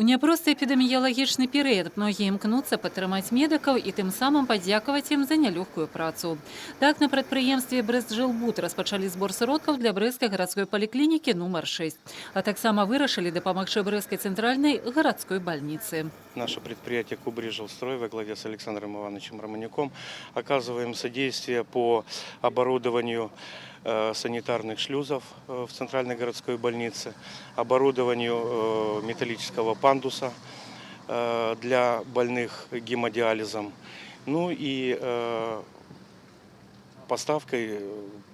У няпросты эпідэміялагічны перыяд многія імкнуцца падтрымаць медыкаў і тым самым падзякаваць ім за нялёгкую працу. Так, на прадпрыемстве «Брэстжылбуд» распачалі збор сродкаў для Брэсцкай гарадской паліклінікі нумар 6, а таксама вырашылі дапамагчы Брэсцкай цэнтральнай гарадской бальніцы. Наше предприятие «Кубрижилстрой» во главе с Александром Ивановичем Романюком оказываем содействие по оборудованию санитарных шлюзов в Центральной городской больнице, оборудованию металлического пандуса для больных гемодиализом, ну и поставкой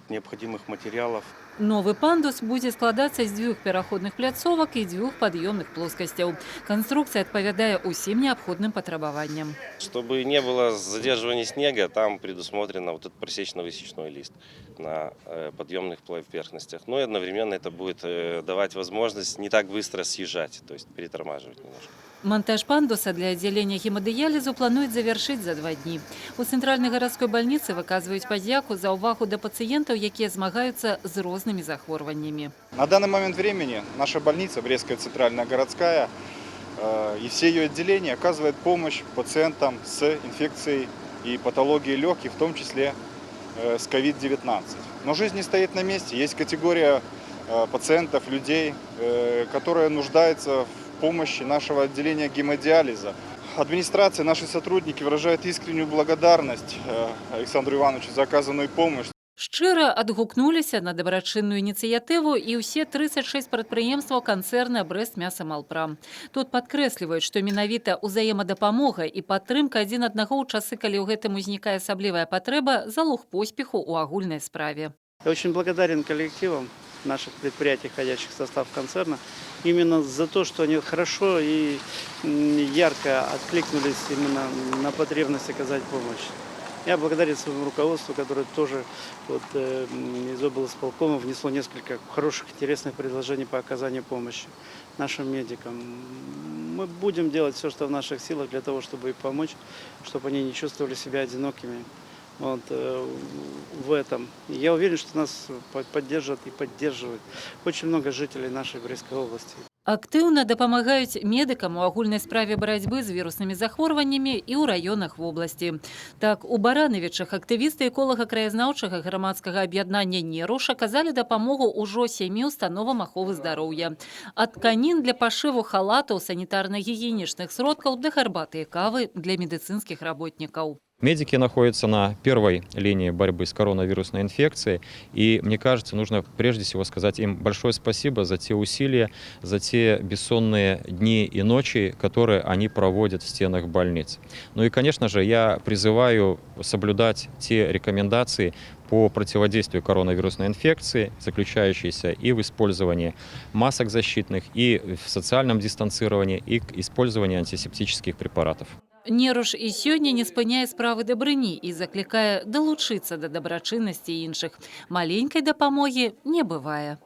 необходимых материалов. Новы пандус будзе складацца з дзвюх пераходных пляцовак і дзвюх пад'ёмных плоскасцяў. Канструкцыя адпавядае ўсім неабходным патрабаванням. Чтобы не было задерживания снега, там предусмотрено вот этот просечно-высечной лист на подъемных поверхностях. Ну и одновременно это будет давать возможность не так быстро съезжать, то есть перетормаживать немножко. Мантаж пандуса для аддзялення гемадыялізу плануюць завяршыць за 2 дні. У цэнтральнай гарадской бальніцы выказваюць падзяку за ўвагу да пацыентаў, якія змагаюцца з рознымі захворваннямі. На данный момент времени наша больница, Брестская центральная городская, и все ее отделения оказывают помощь пациентам с инфекцией и патологией легких, в том числе с COVID-19. Но жизнь не стоит на месте. Есть категория пациентов, людей, которые нуждаются в помощи нашего отделения гемодиализа. Администрация, наши сотрудники выражают искреннюю благодарность Александру Ивановичу за оказанную помощь. Шчыра адгукнуліся на дабрачынную ініцыятыву і ўсе 36 прадпрыемстваў канцэрна «Брэстмясамалпрам». Тут падкрэсліваюць, што менавіта ўзаемадапамога і падтрымка адзін аднаго ў часы, калі ў гэтым узнікае асаблівая патрэба, залог поспеху ў агульнай справе. Я очень благодарен коллективам наших предприятий, входящих в состав концерна, именно за то, что они хорошо и ярко откликнулись именно на потребность оказать помощь. Я благодарен своему руководству, которое тоже вот из облисполкома внесло несколько хороших, интересных предложений по оказанию помощи нашим медикам. Мы будем делать все, что в наших силах, для того, чтобы им помочь, чтобы они не чувствовали себя одинокими вот в этом. И я уверен, что нас поддержат и поддерживают очень много жителей нашей Брестской области. Актыўна дапамагаюць медыкам у агульнай справе барацьбы з віруснымі захворваннямі і ў раёнах вобласці. Так, у Баранавічах актывісты эколага-краязнаўчага грамадскага аб'яднання «Неруш» аказалі дапамогу ўжо сямі установам аховы здароўя. Ад тканін для пашыву халатаў, санітарна-гігіенічных сродкаў да гарбаты і кавы для медыцынскіх работнікаў. Медики находятся на первой линии борьбы с коронавирусной инфекцией, и мне кажется, нужно прежде всего сказать им большое спасибо за те усилия, за те бессонные дни и ночи, которые они проводят в стенах больниц. Ну и, конечно же, я призываю соблюдать те рекомендации по противодействию коронавирусной инфекции, заключающиеся и в использовании масок защитных, и в социальном дистанцировании, и использовании антисептических препаратов. «Неруш» і сёння не спыняе справы дабрыні і заклікае далучыцца да дабрачыннасці іншых. Маленькай дапамогі не бывае.